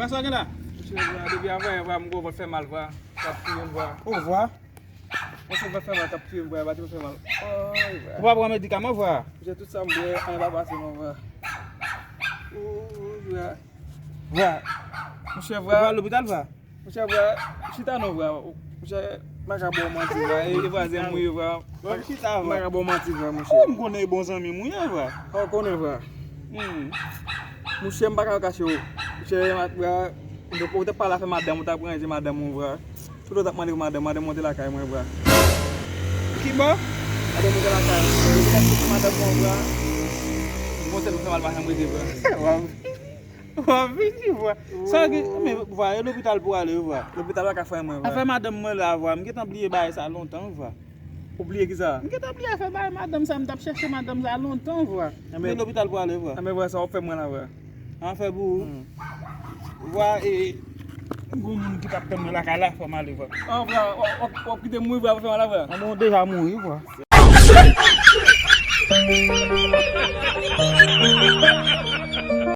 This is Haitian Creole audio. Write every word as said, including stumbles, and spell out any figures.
Sa gen la? Monchè, vwa, depi avanyè, vwa, m gwo vant fè mal, vwa. T ap touye m, vwa. O, vwa. Monchè, vant fè mal, t ap touye m, vwa, bati m fè mal. Oy, vwa. Ou pa pran medikaman, vwa? Monchè, tout sa m bwè, anyen pa pase non, vwa. O, vwa. Vwa. Monchè, vwa. Ou pa al lopital, vwa? Monchè, vwa, chita non, vwa. Monchè, m pa ka ba w manti, vwa. E, e vwazen m ou ye, vwa. Bon, chita, vwa. M pa ka ba w manti, vwa, monchè. Ou m konnen e bon zanmi m ou ye, vwa. Ou konnen, vwa. Hmm. Monchè, m pa ka kache w. Monchè, ma-, vwa, ou te pale avè madanm ou, t ap ranje madanm ou, vwa. Tout ou t ap mande pou madanm, madanm ou te lakay mwen, vwa. Ki bò? Madanm ou te lakay mwen. Ou te lakay madanm ou, vwa. Bon, tèt ou fè mal, pa janm rete, vwa. W ap vini, vwa. Sa gen, men, vwa, e lopital pou ale, vwa. Lopital pa ka fè mwen, vwa. Afè madanm mwen la, vwa. M gentan bliye bagay sa lontan, vwa. Ou bliye ki sa? M gentan bliye afè bagay madanm sa, m t ap chèche madanm sa lontan, vwa. Anben, men lopital pou ale, vwa. Anben, vwa, sa w ap fè mwen la, vwa. An fè pou ou. Hmm. Vwa, e, gon moun ki t ap tann mwen lakay la, fò m ale, vwa. An, vwa, w ap, w ap, w ap kite m mouri, vwa, pou fè mwen la, vwa. Anben, ou deja mouri, vwa.